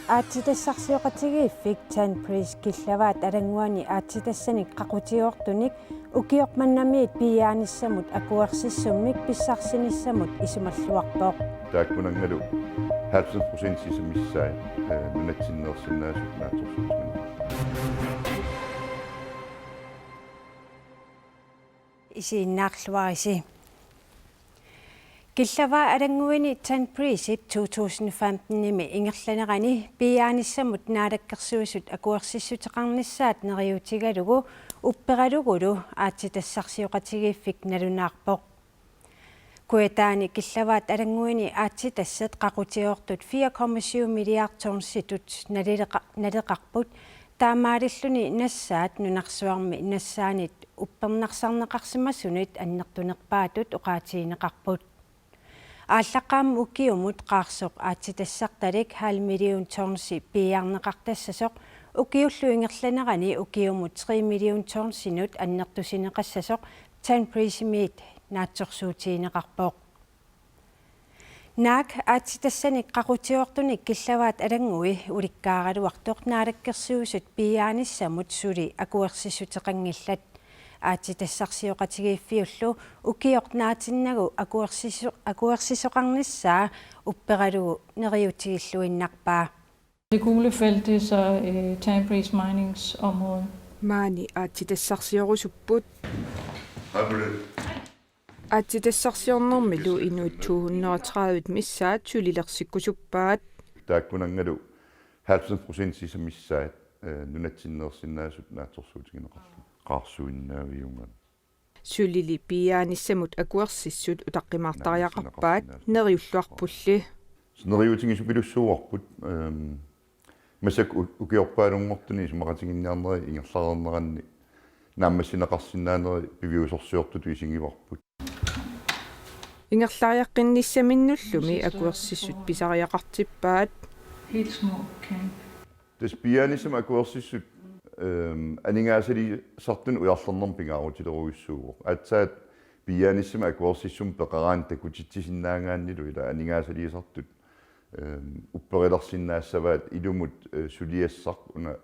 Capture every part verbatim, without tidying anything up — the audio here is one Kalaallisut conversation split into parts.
Aatsitassarsioqatigiiffik Tanbreeze Killavaat Alannguani aatsitassanik qaqutigoortunik ukioq mannamiit piiaanissamut akuersissummik pissarsinissamut isumalluarpoq. Taakkunanngalu halvfems procent sisamat missaat, eh, nunatsinneersinnaasut naatsorsuutigineqarput. Isiginnaarluarisi. Killavaat Alannguini Tanbreezep to tusind femtenimi ingerlanerani piiaanissamut Naalakkersuisut akuersissuteqarnissaat neriuutigalugu upperalugulu aatsitassarsioqatigiiffik nalunaarpoq. Kujataani Killavaat Alannguini aatsitassat qaqutigoortut fire komma syv milliard tonsitut nalileqa-, naleqarput, taamaalilluni nassaat nunarsuarmi nassaanit uppernarsarneqarsimasunit annertunerpaatut oqaatigineqarput. Aallaqqaammut ukiumut qaarsoq aatsitassartalik halv million tonsi piiarneqartassasoq ukiullu ingerlanerani ukiumut tre million tonsinut annertusineqassasoq Tanbreezemiit naatsorsuutigineqarpoq. Naak aatsitassanik qaqutigoortunik Killavaat Alanngui ulikkaaraluartoq Naalakkersuisut piiaanissamut suli akuersissuteqanngillat. Aatsitassarsioqatigiiffiullu ukioq naatinnagu akuersisso-, akuersisoqarnissaa upperalugu neriuutigilluinnarpaa. Det gule felt, det er så, øh, Tanbreez Minings område. Maani aatsitassarsiorusupput. Aatsitassarsiornermilu inuit to hundrede og tredive missaat sulilersikkusuppaat. Taakkunanngalu halvfems procent sisamat missaat, eh, nunatsinneersinnaasut naatsorsuutigineqarput. Qaarsuinnaaviunga. Sulili piiaanissamut akuersissut utaqqimaartariaqarpaat neriulluarpulli. Neriuutigisupilussuuarput, ehm, massakkut u-, ukiorpaalunngortuni isumaqatiginninniarneri ingerlareerneranni naammassineqarsinnaaneri piviusorsiortutut isigivarput. Ingerlariaqqinnissaminnullu akuersissut pisariaqartippaat. Helt små kan. Tassa piiaanissamut akuersissut, ehm, aningaasaliisartunut ujarlernermut pingaarutilerujussuuvoq. Aatsaat piiaanissamut akuersissummik peqaraanni takutitsisinnaagaannilu ila aningaasaliisartut, ehm, upperilersinnaassavaat ilumut, eh, suliassaq una,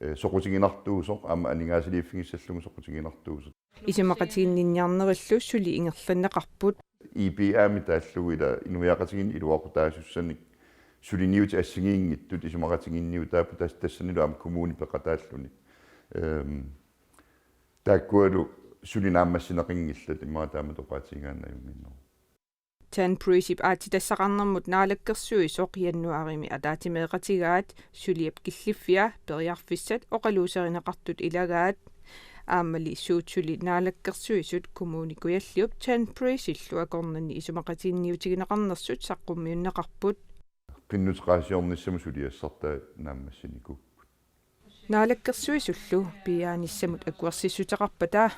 eh, soqutiginartuusoq aamma aningaasaliiffigissallugu soqutiginartuusoq. Isumaqatiginninniarnerillu suli ingerlanneqarput. I P A-mik taallugu ila inuiaqatigiinni iluaqutaasussanik suliniutit assigiinngitsut isumaqatiginninniutaapput tas-, tassanilu aamma kommuni peqataalluni. Ehm, taakkualu suli naammassineqanngillat immaqa taamatut oqaatigigaanni ajunnginneruvoq. Tanbreezip aatsitassaqarnermut naalakkersuisoq januaarimi ataatsimeeqatigaat suliap killiffia periarfissat oqaluuserineqartut ilagaat. Aammali suut suli naalakkersuisut Kommune Kujalliup Tanbreezillu akornanni isumaqatiginninniutigineqarnersut saqqummiunneqarput. Qinnuteqaasiornissamut suliassartaa naammassinikuupput. Naalakkersuisullu piiaanissamut akuersissuteqarpata.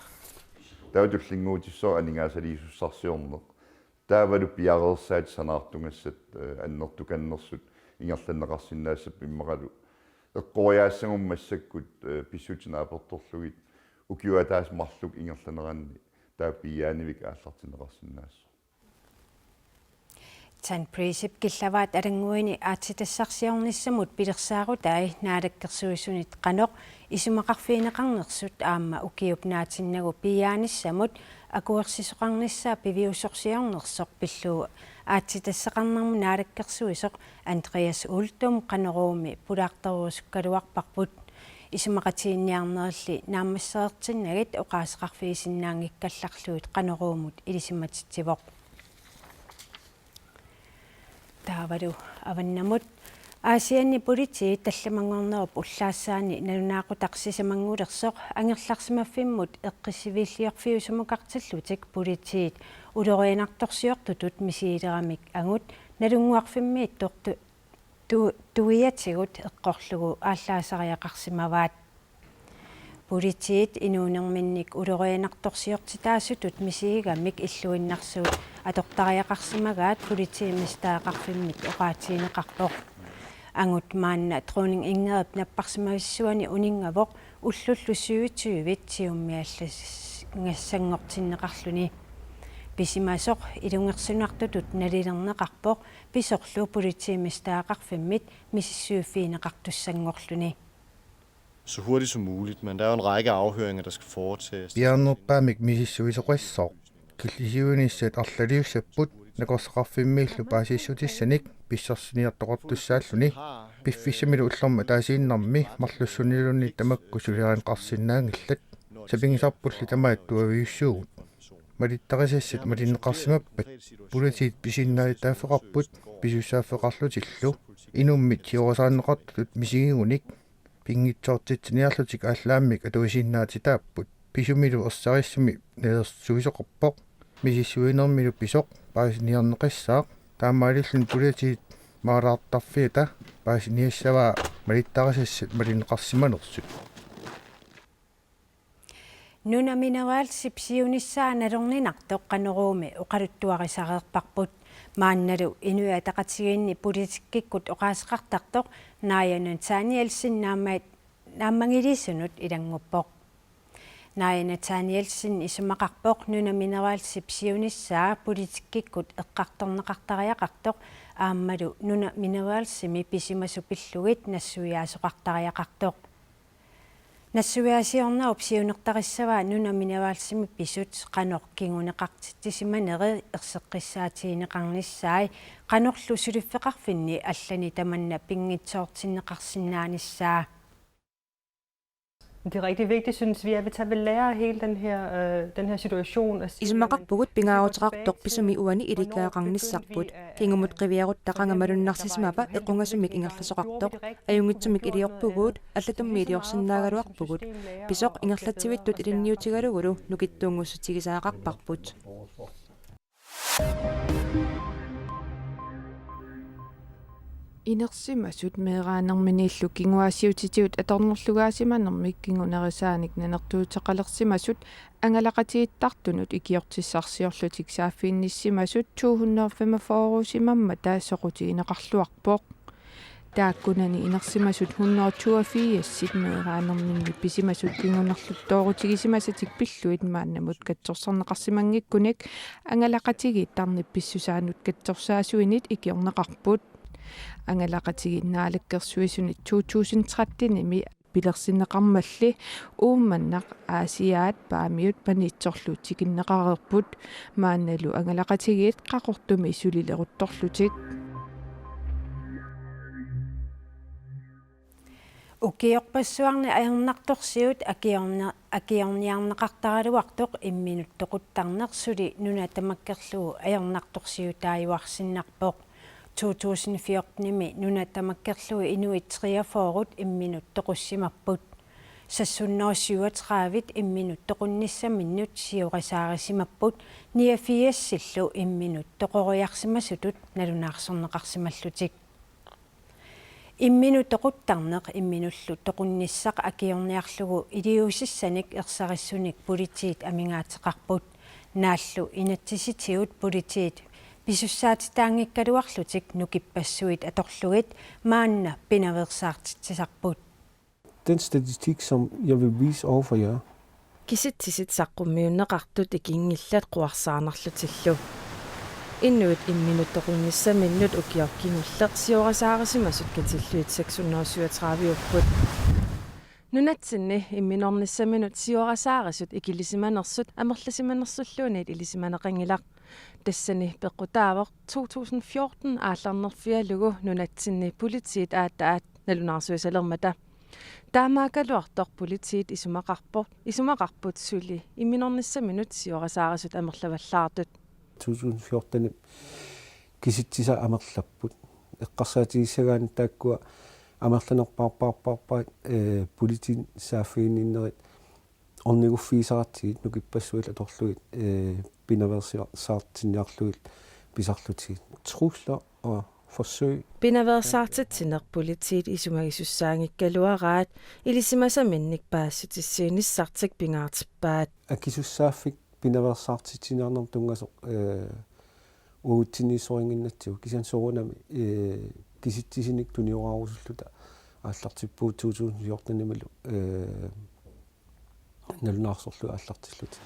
Taava tullinnguutissooq aningaasaliisussarsiorneq. Taavalu piareersaatit sanaartugassat, eh, annertukannersut ingerlanneqarsinnaassappat immaqalu eqqoriaassaguma massakkut, eh, pissutsit naapertorlugit ukiup ataatsip marluk ingerlaneranni taava piiaanivik aallartinneqarsinnaassaaq. Tanbreezip Killavaat Alannguini aatsitassarsiornissamut pilersaarutai Naalakkersuisunit qanoq isumaqarfigineqarnersut aamma ukiup naatinnagu piiaanissamut akuersisoqarnissaa piviusorsiornersoq pillugu aatsitassaqarnermut naalakkersuisoq Andreas Uldum Qanoruumi pulaartorusukkaluarparput. Isumaqatiginninniarnerilli naammassereertinnagit oqaaseqarfigisinnaanngikkallarlugit Qanoruumut ilisimatitsivoq. Taavalu avannamut. Aasianni politiit tallimanngornerup ullaassaani nalunaaqutaq sisamanngulersoq angerlarsimaffimmut eqqissiviilliorfiusumukartillutik politiit ulorianartorsiortutut misigileramik angut Nalunnguarfimmiittoq tu-, tu-, tuiatigut eqqorlugu aallaasariaqarsimavaat. Politiit inuunerminnik ulorianartorsiortitaasutut misigigamik illuinnarsuut atortariaqarsimagaat politiimesteeqarfimmit oqaatigineqarpoq. Angut maanna Dronning Ingridip napparsimavissuani uninngavoq ullullu syvogtyvit siummiallassanngortinneqarluni. Pisimasoq ilungersunartutut nalilerneqarpoq, pisorlu politiimesteeqarfimmit misissuiffigineqartussanngorluni. Så hurtigt som muligt, men der er jo en række afhøringer, der skal foretages. Piaarnerpaamik misissuisoqassaaq. Killisiunissat arlaliussapput, nakorsaqarfimmiillu paasissutissanik pissarsiniartoqartussaalluni. Piffissamilu ullormut ataasiinnarmi marlussuniluunniit tamakku suliarineqarsinnaanngillat. Sapinngisarpulli tamaat tuaviussuugut. Malittarisassat malinneqarsimappat, politiit pisinnaatitaaffeqarput pisussaaffeqarlutillu, inummit siorasaarneqartutut misigigunik. Pinngitsoortitsiniarlutik aallaammik atuisinnaatitaapput. Pisumilu ersarissumik nalilersuisoqarpoq. Misissuinermilu pisoq paasiniarneqassaaq. Taamaalilluni politiit maalaartarfiata paasiniassavaa malittarisassat malinneqarsimanersut. Nunamineralsip siunissaa nalorninartoq Qanoruumi oqaluttuarisareerparput. Maannalu Inuit Ataqatigiinni politikkikkut oqaaseqartartoq Naaja Nathanielsen naamma-, naammagiliisunut ilannguppoq. Naaja Nathanielsen isumaqarpoq nunamineralsip siunissaa politikkikkut eqqartorneqartariaqartoq aammalu nunamineralsimi pisimasut pillugit nassuiaasoqartariaqartoq. Nassuiaasiornerup siunertarissavaa nunamineralsimi pisut qanoq kinguneqartitsisimaneri erseqqissaatigineqarnissaat qanorlu suliffeqarfinni allani tamanna pinngitsoortinneqarsinnaanissaa. Det er rigtig vigtigt, synes vi, at vi tager ved lære af hele den her, øh, den her situation og siger, Isumaqarpugut pingaaruteqartoq pisumi uani ilikkagaqarnissarput. Kingumut qiviarutta qanga malunnarsisimava equngasumik ingerlasoqartoq. Ajunngitsumik iliorpugut, allatummi iliorsinnaagaluarpugut. Pisoq ingerlatsivittut ilinniutigalugulu nukittuunngussutigisariaqarparput. Inersimasut meeraanerminiillu kinguaassiuutitigut atornerlugaasimanermik kingunerisaanik nanertuuteqalersimasut angalaqatigiittartunut ikiortissarsiorlutik saaffiginnissimasut to hundrede og femogfyrre-simammata soqutigineqarluarpoq. Taakkunani inersimasut hundrede og toogfirs meeraanerminni pisimasut kingunerluttoorutigisimasitik pillugit maannamut katsorsarneqarsimanngikkunik angalaqatigiit tarnip pissusaanut katsorsaasuinit ikiorneqarput. Angalaqatigiit Naalakkersuisunit to tusind tretten-imi pilersinneqarmalli Uummannaq, Aasiaat, Paamiut Paniitsorlu tikinneqareerput, maannalu angalaqatigiit Qaqortumi sulileruttorlutik. Ukiorpassuarni ajornartorsiut akiorni-, akiorniarneqartaraluartoq imminut toquttarneq suli nuna tamakkerlugu ajornartorsiutaajuarsinnarpoq. To tusind fjorten-imi nuna tamakkerlugu inuit treogfyrre imminut toqussimapput. Seks hundrede syvogtredive imminut toqunnissaminnut siorasaarisimapput, niogfirsillu imminut toqoriarsimasutut nalunaarsorneqarsimallutik. Imminut toquttarneq imminullu toqunnissaq akiorniarlugu iliuusissanik ersarissunik politiit amigaateqarput. Naallu inatsisitigut politiit pisussaatitaanngikkaluarlutik nukippassuit atorlugit maanna pinaveersaartitsisarput. Den statistik, som jeg vil vise over for jer. Kisitsisit saqqummiunneqartut ikinngillat quarsaarnarlutillu. Inuit imminut toqunnissaminnut ukioq kingulleq siorasaarisimasut katillugit seks hundrede syvogtredive-upput. Nunatsinni imminornissaminut siorasaarisut ikilisimanersut amerlasimanersulluunniit ilisimaneqanngilaq. Tassani peqqutaavoq to tusind fjorten aallarnerfigalugu nunatsinni politiit aatsaat nalunaarsuisalermata. Taamaakkaluartoq politiit isumaqarpoq, isumaqarput suli imminornissaminut siorasaarisut amerlavallaartut. To tusind fjorten kisitsisat amerlapput. Eqqarsaatigissagaanni taakkua amerlanerpaarpaarpaarpaat, ee, politiit saaffiginninnerit orniguffigisaratsigit nukippassuit atorlugit, ee, pinaveersaartinniarlugit pisarlutigit. Trusler og forsøg. Pinaveersaartitsineq politiit isumagisussaanngikkaluaraat ilisimasaminnik paasissutissiinissartik pingaartippaat. Akisussaaffik pinaveersaartitsiniarnermut tunngasoq, ee, uagutsinnut isorinnginnatsigu, kisianni soorunami, ee, kisitsisinik tunioraarusulluta aallartippugut to tusind fjorten-imilu, ee, nalunaarsorlugit aallartilluta.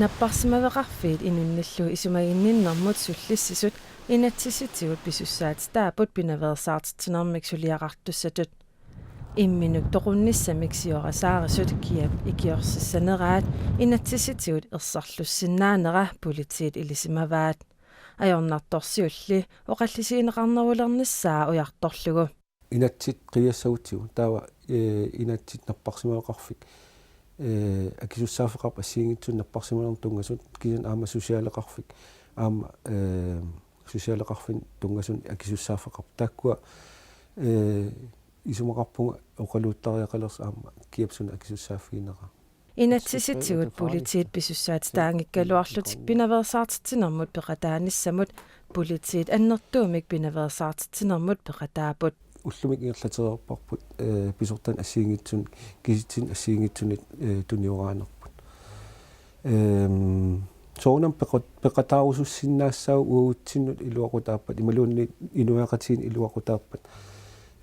Napparsimaveqarfiit inunnillu isumaginninnermut sullissisut inatsisitigut pisussaatitaapput pinaveersaartitsinermik suliaqartussatut. Imminut toqunnissamik siorasaarisut kiap ikiorsisaneraat inatsisitigut erserlussinnaanera politiit ilisimavaat. Ajornartorsiulli oqallisigineqarnerulernissaa ujartorlugu. Inatsit qiviassagutsigu taava, eh, inatsit napparsimaveqarfik, eh, akisussaaffeqarput assigiinngitsunik napparsimanermut tunngasut kisianni aamma socialeqarfik aamma, eh, socialeqarfinnut tunngasut akisussaaffeqarput. Taakkua, eh, isumaqarpunga oqaluuttariaqalersut aamma kiap suna akisussaaffiginera. Inatsisitigut politiit pisussaatitaanngikkaluarlutik pinaveersaartitsinermut peqataanissamut politiit annertuumik pinaveersaartitsinermut peqataapput. Ullumi ingerlatereerparput, eh, pisortanit assigiinngitsunik, kisitsisinit assigiinngitsunik, eh, tunioraanerput. Ehm, soorunami peqat-, peqataarusussinnaassaaq uagutsinnut iluaqutaappat, imaluunniit inuiaqatigiinnut iluaqutaappat,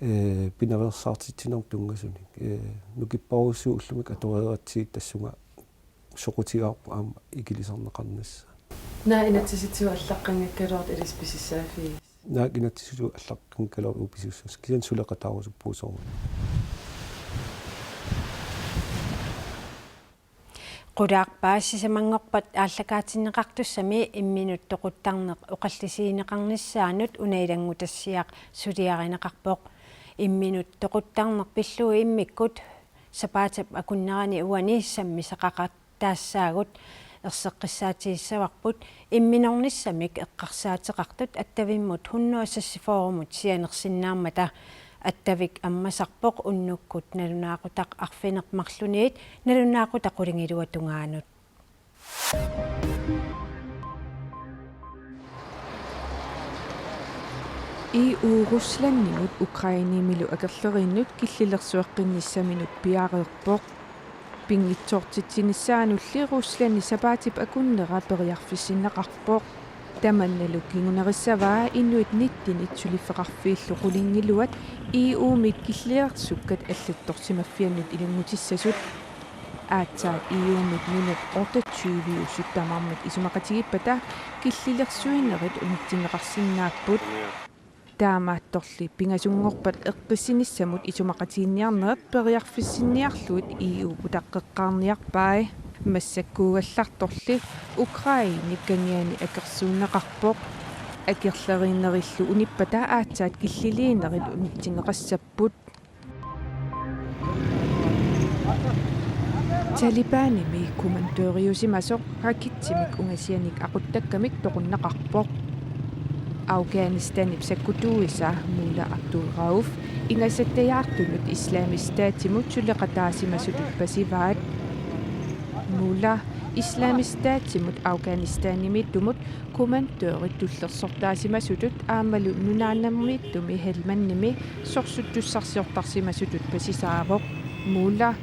eh, pinaveersaartitsinermut tunngasunik. Eh, nukipparujussuit ullumi atoreeratsigit tassunga soqutigaarput aamma ikilisarneqarnissaa. Naak inatsisitigut allaqqanngikkaluartut ilissi pisussaaffigisassat? Naak inatsisitigut allaqqanngikkaluartut uagut pisussaassaaq. Kisianni suleqataarusuppugut soorunami. Qulaarpaa sisamanngorpat aallakaatinneqartussami imminut toquttarneq oqallisigineqarnissaanut una ilanngutassiaq suliarineqarpoq. Imminut toquttarneq pillugu immikkut sapaatip akunnerani uani sammisaqaqataassaagut erseqqissaatigissavarput imminornissamik eqqarsaateqartut attavimmut hundrede seksogfyrremut sianersinnaammata. Attavik ammasarpoq unnukkut nalunaaqutaq arfineq-marluniit nalunaaqutaq qulingiluat tungaanut. E U Ruslandimut Ukrainemilu akerleriinnut killilersueqqinnissaminut piareerpoq. Pinngitsoortitsinissaanulli Ruslandip sapaatip akunnera periarfissinneqarpoq. Tamannalu kingunerissavaa inuit nittenit suliffeqarfiillu qulingiluat E U-mit killilersukkat allattorsimaffiannut ilanngutissasut. Aatsaat E U-mit nunat otteogtyviusut tamarmik isumaqatigiippata killilersuinerit unitsinneqarsinnaapput. Taamaattorli pingasunngorpat eqqissinissamut isumaqatiginninniarnerit periarfissinniarlugit E U utaqqeqqaarniarpai. Massakkuugallartorli Ukrainep kangiani akersuunneqarpoq. Akerleriinnerillu unippata aatsaat killiliinerit unitsinneqassapput. Talibanimi kommandøriusimasoq rakettimik ungasianik aquttakkamik toqunneqarpoq. Afghanistanip sakkutuuisa Mullah Abdul Rauf ingasattajaartunut Islamisk Statimut suleqataasimasutut pasivaat. Mullah Islamisk Statimut Afghanistanimiittumut kommandørit tullersortaasimasutut aammalu nunaannermiittumi Helmandimi sorsuttussarsiortarsimasutut pasisaavoq. Mullah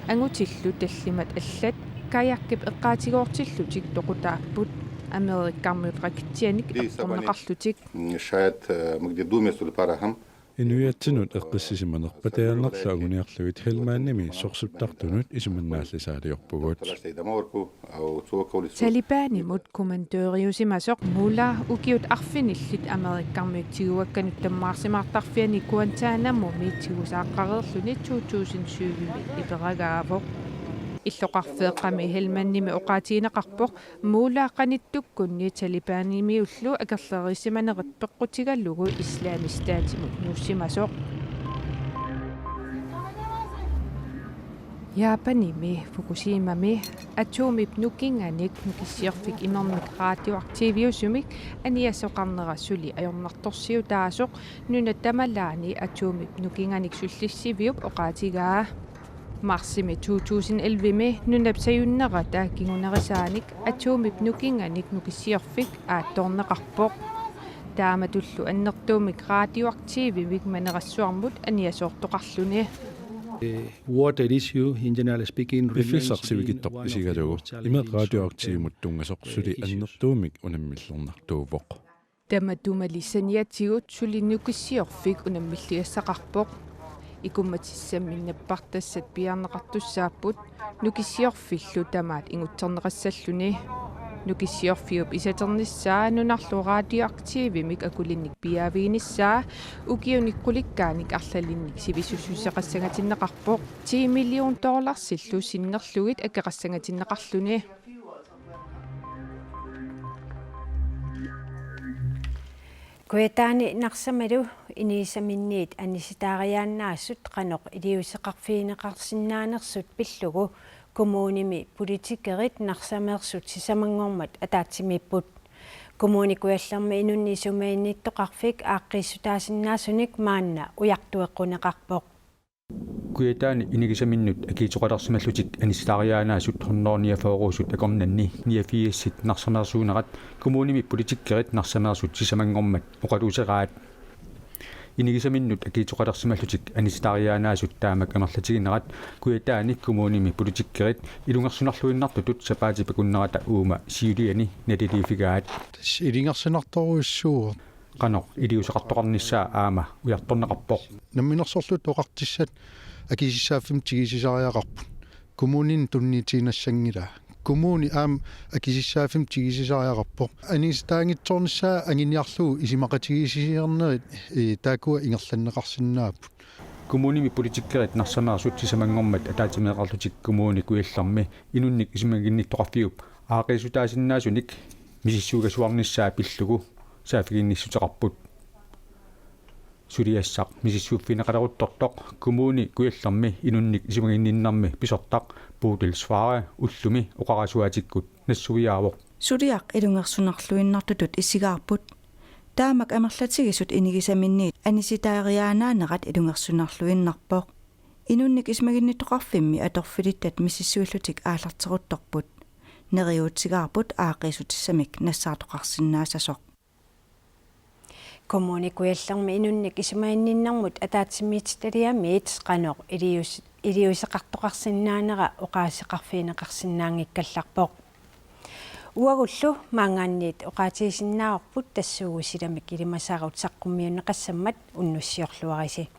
angutillu tallimat allat kajakkip eqqaatigoortillutik toqutaapput Amerikamiut rakettianik artorneqarlutik. Шаед, э, мы где-то думаем, что ли, пара, хм? Inuiatsinnut eqqissisimanerput taannerlu anguniarlugit Helmandimi sorsuttartunut isumannaallisaaliorpugut. Talibanimut kommandøriusimasoq Mullah ukiut arfinillit Amerikamiut tiguakkanut tammaarsimaartarfiani Guantanamomi tigusaaqqareerluni to tusind syvimi iperagaavoq. Illoqarfeeqqami Helmandimi oqaatigineqarpoq Mullah qanittukkunni Talibanimiullu akerleriissimanerit peqqutigalugu Islamisk Statimut nuussimasoq. Japanimi Fukushimami atomip nukinganik nukissiorfik imermik radioaktiviusumik aniasoqarnera suli ajornartorsiutaasoq nunat tamalaani atomip nukinganik sullissiviup oqaatigaa. Marsimi to tusind ellevemi nunap sajunnerata kingunerisaanik atomip nukinganik nukissiorfik aattoorneqarpoq. Taamatullu annertuumik radioaktivimik manerassuarmut aniasoortoqarluni. Water issue, in general speaking, remains Piffissaq sivikitsoq pisigalugu imeq radioaktivimut tunngasoq suli annertuumik unammillernartuuvoq. Tamatumali saniatigut suli nukissiorfik unammilligassaqarpoq. Ikummatissammi nappartassat piaarneqartussaapput Nukissiorfillu tamaat ingutserneqassalluni. Nukissiorfiup isaternissaa nunarlu radioaktivimik akulinnik piaaviginissaa ukiunik qulikkaanik arlalinnik sivisussuseqassangatinneqarpoq, ti million dollarsillu sinnerlugit akeqassangatinneqarluni. Kujataani Narsamalu inigisaminniit anisitaariaannaasut qanoq iliuuseqarfigineqarsinnaanersut pillugu kommunimi politikerit Narsameersut sisamanngormat ataatsimiipput. Kommune Kujallermi inunnik isumaginnittoqarfik aaqqiissutaasinnaasunik maanna ujartueqquneqarpoq. Kujataani inigisaminnut akiitsoqalersimallutik anisitaariaannaasut hundrede niogfyrreusut akornanni niogfirsit Narsameersuunerat kommunimi politikerit Narsameersut sisamanngormat oqaluuseraat. Inigisaminnut akiitsoqalersimallutik anisitaariaannaasut taamak amerlatiginerat Kujataani kommunimi politikerit ilungersunarluinnartutut sapaatip akunnerata uuma siuliani naliliiffigaat. Tassa ilungersunartorujussuuvoq. Qanoq iliuuseqartoqarnissaa aamma ujartorneqarpoq. Namminersorlutik Oqartussat akisissaaffimmi tigusisariaqarput. Kommunini tunniutiinnassanngilaa. Kommuni aamma akisissaaffimmi tigusisariaqarpoq. Anisitaanngitsoornissaa anguniarlugu isumaqatigiissusiornerit, ee, taakkua ingerlanneqarsinnaapput. Kommunimi politikerit Narsameersut sisamanngormat ataatsimeeqarlutik Kommune Kujallermi inunnik isumaginnittoqarfiup aaqqiissutaasinnaasunik misissuigasuarnissaa pillugu saaffiginnissuteqarput. Suliassaq misissuiffigineqaleruttortoq Kommune Kujallermi inunnik isumaginninnermi pisortaq Bodil Svare ullumi oqarasuaatikkut nassuiaavoq. Suliaq ilungersunarluinnartutut isigaarput. Taamak amerlatigisut inigisaminniit anisitaariaannaanerat ilungersunarluinnarpoq. Inunnik isumaginnittoqarfimmi atorfilittat misissuillutik aallarteruttorput. Neriuutigaarput aaqqiissutissamik nassaartoqarsinnaassasoq. Kommune Kujallermi inunnik isumaginninnermut ataatsimiititaliamiit qanoq iliuus-, iliuuseqartoqarsinnaanera oqaaseqarfigineqarsinnaanngikkallarpoq. Uagullu maanngaanniit oqaatigisinnaavarput, tassuugu silamik ilimasaarut saqqummiunneqassammat unnussiorluarisi.